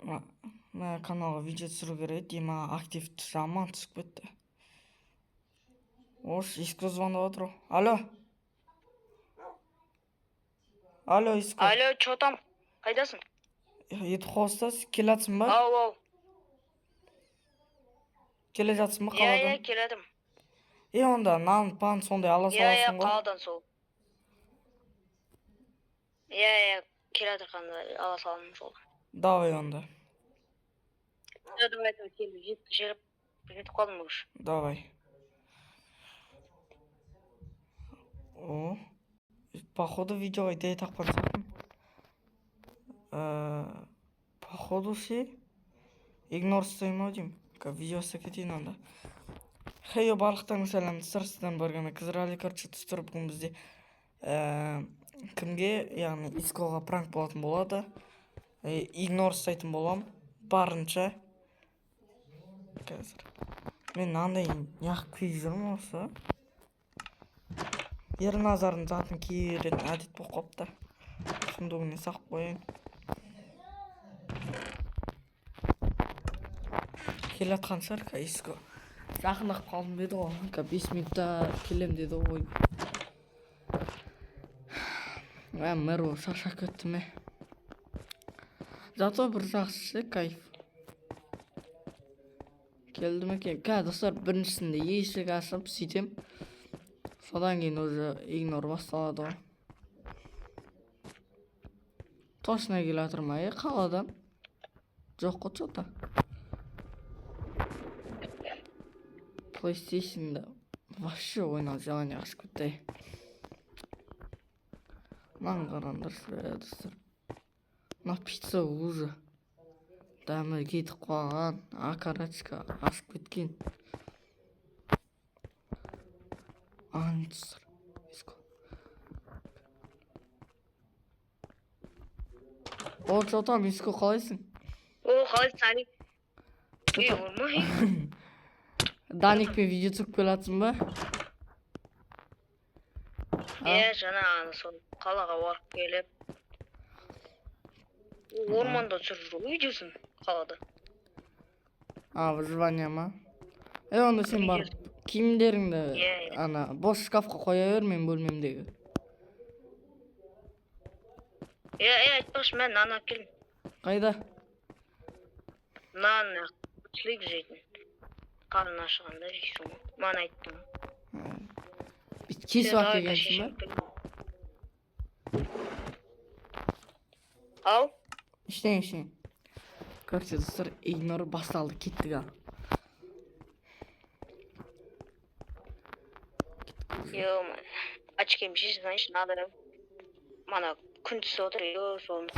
Мына каналға видео түсіру керек еді, ема актив жаман түсіп кетті. Ош, Иско звондап отыр ғой. Алло. Алло, Иско. Алло, чё там? Қайдасың? Етіп қоста келе жатсың ба? Ау, ау. Келе жатсың ба Иә, иә, қаладан? Келедім. Е, онда нан, пан сондай ала Иә, иә, саласың ғой. Қаладан сол. Иә, иә, келе жатырғанда ала саламын жолда. Давай онда. Иә, давай, давай, кел, жетіп қалдым уже. Давай. О, походу видеоға идея тапқан сияқтымын. Походу ше игнор ұстаймын ау деймін. Видео істеп кетейін онда. Хей, барлықтарыңызға сәлем, достар, сіздермен бірге Қызырали. Короче, достар, бүгін бізде кімге, яғни Искоға пранк болатын болады. Игнор ұстайтын боламын барынша. Қазір мен мынандай неғып киіп жүрмін осы? Ерназардың затын кие беретін әдет болып қалыпты. Сундугіне салып қояйын. Келе жатқан шығар Иско. Жақындап қалдым деді ғой. 5 минутта келем деді ғой. Мә, мэр болып шаршап кеттім, е. Зато бір жақсы ше, кайф. Келді ме екен? Қазір, достар, біріншісінде есік ашып сөйтем. Содан кейін уже игнор басталады ғой. Точно келе жатыр ма, е, қаладан? Жоқ қой че-то. PlayStation'да вообще ойнау желание қашып кетті, ей. Мынаны қараңдаршы, е, достар. Мына пицца уже дәмі кетіп қалған, окорочка ашып кеткен. Ан, достар, Иско. О, чё там, Иско, қалайсың? О, қалайсың, Али? Чё Ей, там? ормай. Даникпен видео түсіріп келе жатсың ба? А? Иә, жаңа ана сол қалаға барып келіп. Орманда түсіріп жүр ғой видеосын қалада. А, выживание ма? Е, онда сен барып киімдеріңді Иә, иә. ана бос шкафқа қоя бер менің бөлмемдегі. Иә, иә, айтпақшы, мен нан алып келдім. Қайда? Нан, слик жейтін. Қарны ашығанда жейсің ғой. Маған айттың. Бүйтіп кесіп Давай, әкелгенсің ба? шешініп келдім. Ау? Ештеңе, ештеңе. Короче, достар, игнор басталды, кеттік ал. Ё-моё. Очким шеш, знаешь, надо. Мана күн түсіп отыр, ё, соны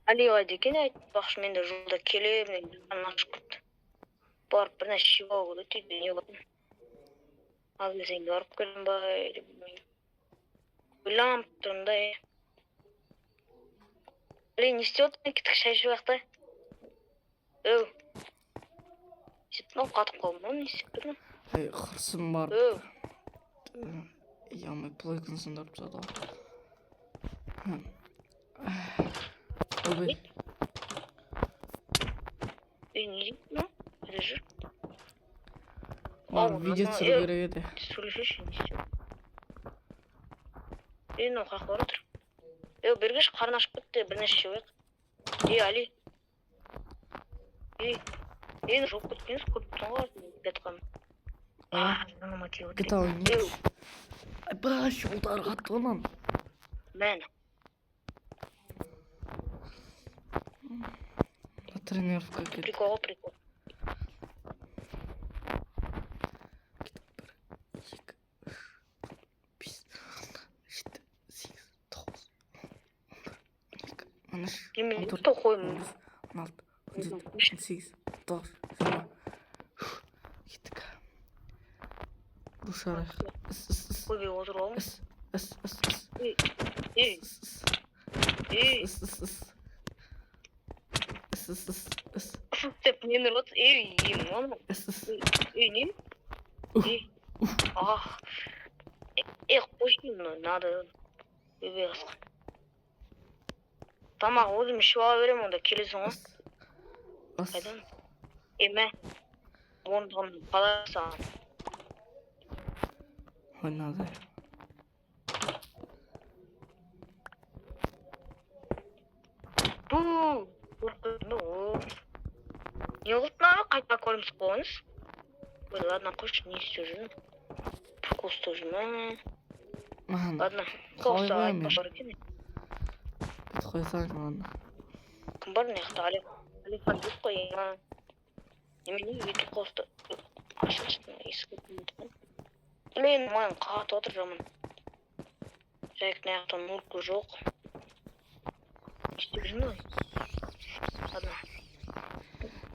Али қайда екен, айтпақшы, мен де жолда келемін, қарным ашып кетті. Барып бір нәрсе ішіп алу керек үйде не бар. Ал десең барып келдім ба, или білмеймін. Ойланып тұрмын да, е. Али, не істеп отырсың? Кеттік, шай ішіп алайық та. Өу. Сөйтіп мынау қатып қалдым ғой, не істеп тұрмын? Ей, құрсын барып. Өу. Ямай, плойканы сындырып тастады ғой. Ойбай. Ей, не дейді мынау? Қайда жүр? Барып Ау, видео мынау, түсіру е. керек еді. Сөйлесейші, не істеп? Ей, мынау қаяққа барып отыр? Ей, бері келші, қарны ашып кетті, бір нәрсе жеп алайық. Ей, Али. Ей, ей, жоқ кеткенсіз, көріп тұрсың ғой, жатқанын. А, А, мынау тиіп отыр. GTA ойнайықшы. Еу. Айбай, жолдары қатты ғой мынаның. Мә. Тренировка кетті. Прикол ғой, прикол. 2, 3, 5, 7, 8, 9, 11, 12, 13, Немене 14, тоқой 15, 16, 17, 18, 19, 20. Кеттік. Душ арайық. Іс, іс, іс, Ойбай, отыр ғой. іс, іс, іс, іс, Ей, ей, іс, іс, ей, іс, іс, іс. Іс, іс, іс, іс, деп нені ұрып отыр? Ей, ей, мынау. іс, іс. Ей, не? Уф, Ей. Ах. Эй, қойшы мынау, надо. Ойбай, қасқа. Тамақ өзім ішіп ала беремін, онда келесің ғой. Ыс. Ыс. Қайдан? Е, мә. Орындығын қалай саған? Ойнады. Бу! Қорқытты ба? Не қылды мынау? Қайта аквариум қойыңыз. Ой, ладно, қойшы, не істеп жүрмін? Прикол ұстап жүрмін. Маған Ладно, қалай қоқса қоямын мен? Айтпақшы бар екен. Бүйтіп қоя салайын, ладно. Кім бар мына жақта? Али. Алихан жоқ қой. А. Немене өйтіп қосты? Ашыңызшы мына есікті. Блин, мойын қатып отыр жаман. Жайық, мына жақта нурка жоқ. Не істеп жүрмін ой? Ладно,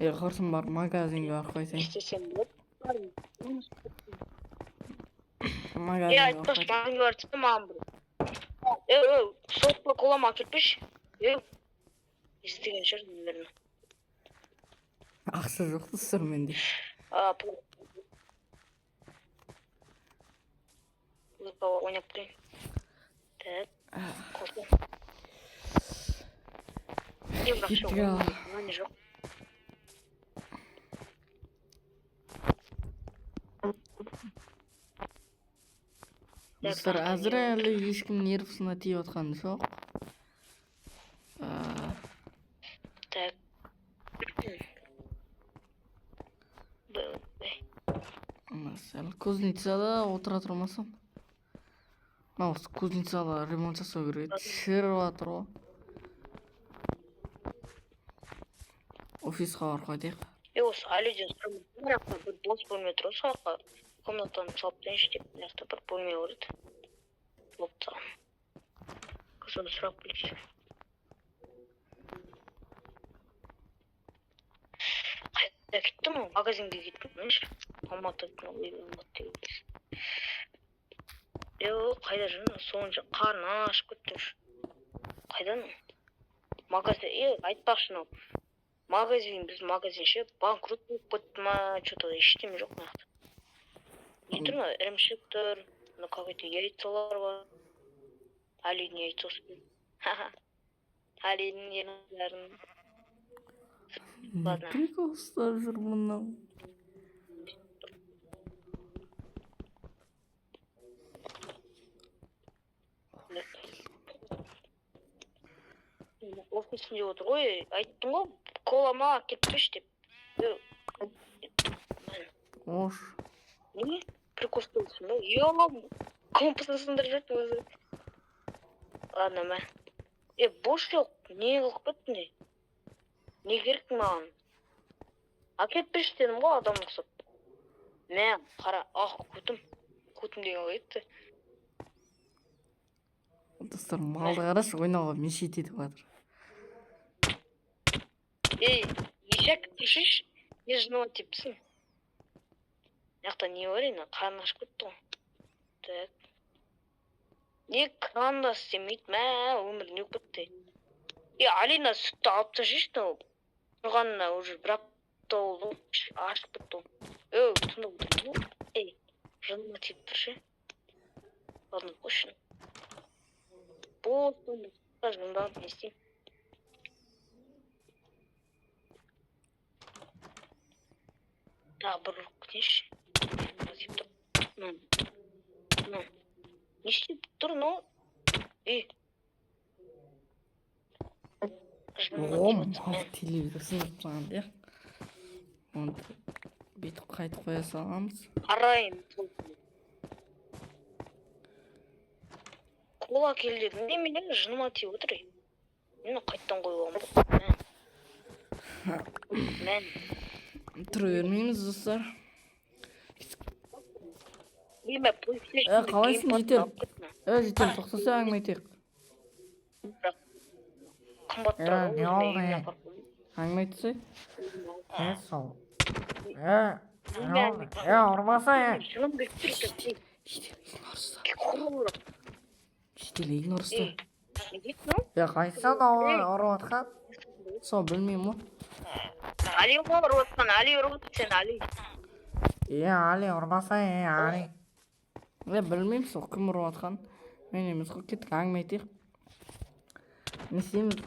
Е, құрсын, барып магазинге барып не қайтайын. істесем болады? Е, Магазинге барып айтпақшы, қайтайын. магазинге барып маған бір. Е, е, сотка кола ма әкеліп берші. Е, естіген шығар, наверное. Ақша жоқ, достар, менде. А, ойнап көрейін. Так, қосыл. Е, бірақ Кеттік ал. міне жоқ. Так, Достар, мына жақта әзір не бар? әлі ешкім нервысына тиіп жатқан жоқ. А, Так. Б- б- Мәселен, кузницада отыра тұрмасам. Мынау осы кузницада ремонт жасау керек еді. Шіріп жатыр ғой. Офисқа барып қайтайық. Е, осы Алиден сұрамадым. Мына жақта бір бос бөлме тұр ғой, сол жаққа комнатаны салып тастайыншы деп. Мына жақта бір бөлме бар еді. Болып тастаған. Соны сұрап білейінші. Қайда кетті мынау? Магазинге кетті ше. Алматы, ой, Алматы деген. Е, қайда жүр мынау? Сонша қарны ашып кетті уже. Қайда мынау? Магазин, е, айтпақшы, мынау магазин, біз магазин ше, банкрот болып кетті ма, че-то ештеме жоқ мына жақта. Не тұр мынау? Ірімшік тұр, мына какой-то яйцалар бар. Алидің яйцосы. Ха-ха. Алидің яйцаларын. Не Ладно. прикол ұстап жүр мынау? Офисінде отыр ғой, айттым ғой, кола ма әкеліп берші деп. Е, Ош. не прикол ұстайсың ба? Е, компасын сындырып жіберді өзі. Ладно, мә. Е, бос жоқ, не қылып кеттің, не? Не керек маған? Әкеліп берші дедім ғой адам ұқсап. Мә, қара, ах, көтім. Көтім деген қалай кетті? Достар, малды қарашы, ойнауға мешать етіп жатыр. Ей, ешек, тұрсайшы. Не жынып тепсің? Мына жақта не бар енді? Қарны ашып кетті ғой. Так. Не кран да істемейді, мә, өмір не болып кетті? Е, Алина, сүтті алып тастайыншы, мынау. Тұрғанына уже бір апта болды ғой, ашып кетті ғой. Ей, тынып отырмын ғой. Ей, жыныма тиіп тұр ше. Ладно, қойшы. Бос, жынданып не істеймін? Тағы бір ұрып кетейінші. Жыныма тиіп тұр. Ну. Не істеп тұр, ну? Ей. Жыныма О, тиіп отыр, мал мә. телевизор сындырып тастаған иә. Оны бүйтіп қайтып қоя саламыз. Қарайын. Кола әкел дедім де, менен жыныма тиіп отыр. Ей. Мені қайттан қойып алған ба? Мә. Мә. Тұра бермейміз, достар. Е, мә, Е, қалайсың, геймпадты жетер? алып кетті. Е, жетер, тоқтаса, әңгіме айтайық. Қымбат Е, тұрады не ғой, болды, өзіме е? үйіме апарып қойдым. Әңгіме айтсай. Е, сол. Е, не болды? Е, ұрмаса, е. Жыным келіп тұр екен. Жедел, игнор ұста. Ей, құры. Жедел, игнор ұста. Ей, не дейді мынау? Е, қайсысы анау ұрып жатқан? Сол білмеймін ғой. Али ғой ұрып отқан, Али ұрып отыр сені, Али. Е, Али, ұрмаса, е, Али. Е, білмеймін, сол кім ұрып жатқан. Мен емес қой. Кеттік, әңгіме айтайық. Не істейміз?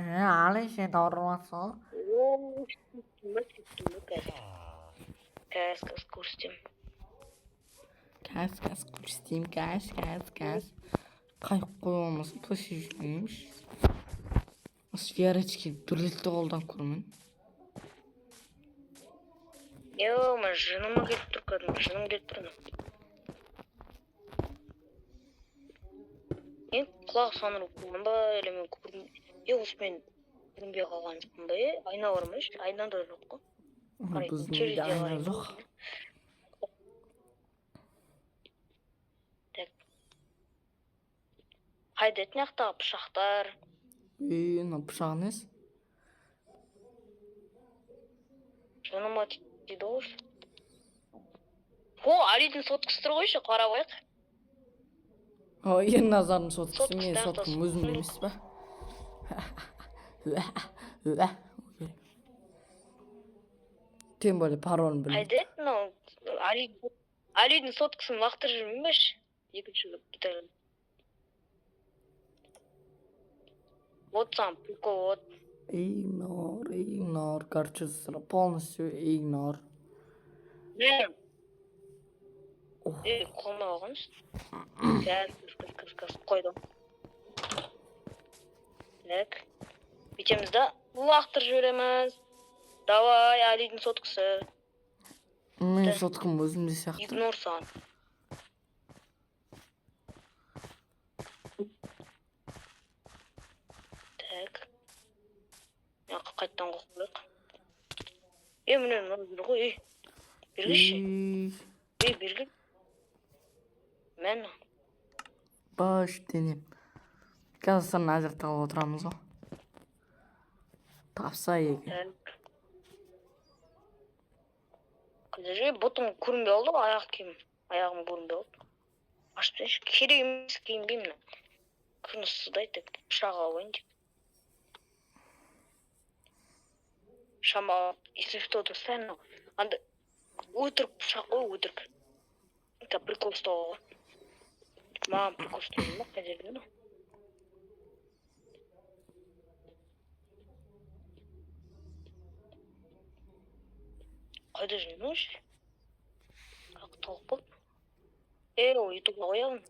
Али, сен ауырмасың ғой. О, сөйттім ба, сөйттім ба қазір. Қазір, қазір көрсетемін. Қазір, қазір көрсетейін, қазір, қазір, қазір. Қайып қойып алмасын, PlayStation емеш. Сферочки бірлікті қолданып көрмін. Ё-ма, жыныма келіп тұр кәдімгі, жыным келіп тұр мына. Мен құлақ санырып қойған ба, или мен көрін... Е, осы мен көрінбей қалған жоқпын ба, е? Айна бар ма еш? Айна да жоқ қой. Қарайтын, Біздің үйде терезе айна қарайтын. жоқ. Так. Қайда еді мына жақтағы пышақтар? Ей, мына пышақ несі? Жыныма тиді ғой. О, Алидің соткасы тұр ғой еще, қарап алайық. О, Ерназардың соткасы, Соткасы менің да соткам ақтасы. өзімде емес па? Тем более паролін білмеймін. Қайда еді мынау? Али, Алидің соткасын лақтырып жібермей ме еш? Екінші этаждан. Вот сам прикол, вот. Игнор, игнор, короче, полностью игнор. Мә, Ох. ей, қолыма алғаншы. Қазір, қазір, қазір, қазір, қойдым. Так. Бүйтеміз да, лақтырып жібереміз. Давай, Алидің соткасы. Менің Да. соткам өзімде сияқты. Игнор саған. Так. Мына жаққа қайтадан қойып қояйық. Е, міне мынау жүр ғой, ей. Бергіші. Ей, Ей, бергіл. Мә, баш денем. Қазір мына жақта қалып отырамыз ғой. Тапса егер. Так. Қайда жүр? Бұтым көрінбей қалды ғой, аяқ киім. Аяғым көрінбей қалды. Ашып тастайыншы. Керек емес киінбеймін мына. Күн ысыдай тек пышақ алып алайын тек. Шамалы, если что, достар, мынау анда өтірік пышақ қой, өтірік. Это прикол ұстауға ғой. Маған прикол ұстау ма, қай жерде мынау? Қайда жүр мынау вообще? Ақ толық болды. Е, ол ютубқа қоямын.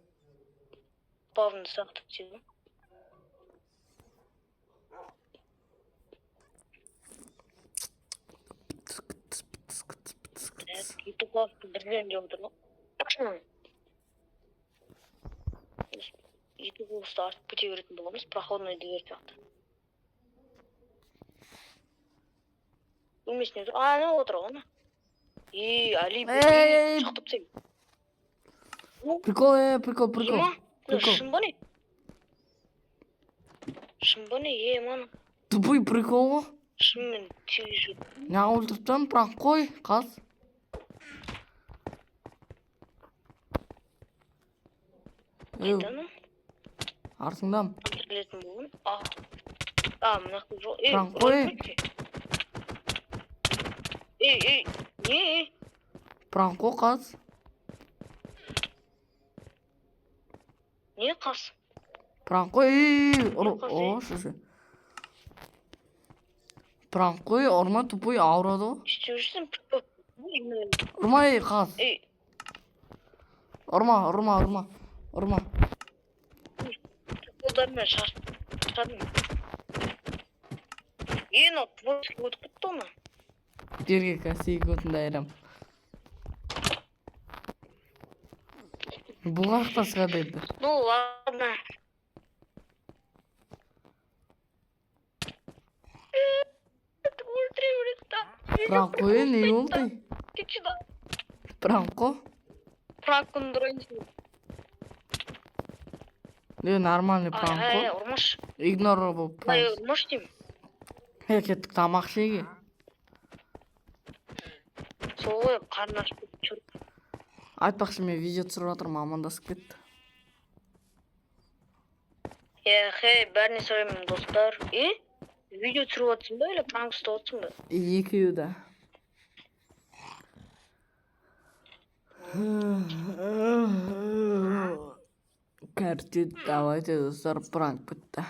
Павны сақтап тиді. Так, ютубқа бір жерінде отыр ғой. Ютуб осты артып кете беретін боламыз, проходной дверь сияқты. Бөлмесінде отыр. А, ана отыр ғой ана. Ей, Али, Ей! шықтып тастаймын. Прикол, прикол, прикол. Ема, мына Прикол. шын ба не? Шын ба не? Е, мана. Тупой прикол ғой. Шынымен тегіс жүр. Неғып өлтіріп тастадың? Пранк қой, қаз. Ей, Қайда ана? артыңдамын. Білетін болған. А, а, мына жақта жоқ. Ей, Пранк қой. Ей, ей, не, ей? Пранк қой, қаз. Не қас? Пранк қой, ей, ұр, қаз, ей. о, шеше. Пранк қой, ұрма, тупой ауырады ғой. Істеп жүрсің? Ұрма, ей, қаз. Ей, Ұрма, ұрма, ұрма. Ұрма. қолдарымен шаршадым. Е, мынау творческий өтіп кетті оны. Жерге кәсі көтінді айырам. Бұл қаяқта шығады енді? Ну ладно. Өлтіре береді да. Пранк қой, не болды? Кетші да. Пранк қой. Пранк күндірейін сені. Не, нормальный Ай, пранк ай, қой. ұрмашы. Игнор болып Ай, пранк. ұрмашы деймін. Е, кеттік тамақ ішейік. Сол ғой, қарны ашып кетіп жүр. Айтпақшы, мен видео түсіріп жатырмын, амандасып кетті. Е, хей, бәріне сәлем, достар. Е, видео түсіріп жатсың ба, или пранк ұстап жатсың ба? Екеуі де. Короче, давайте, достар, пранк бітті.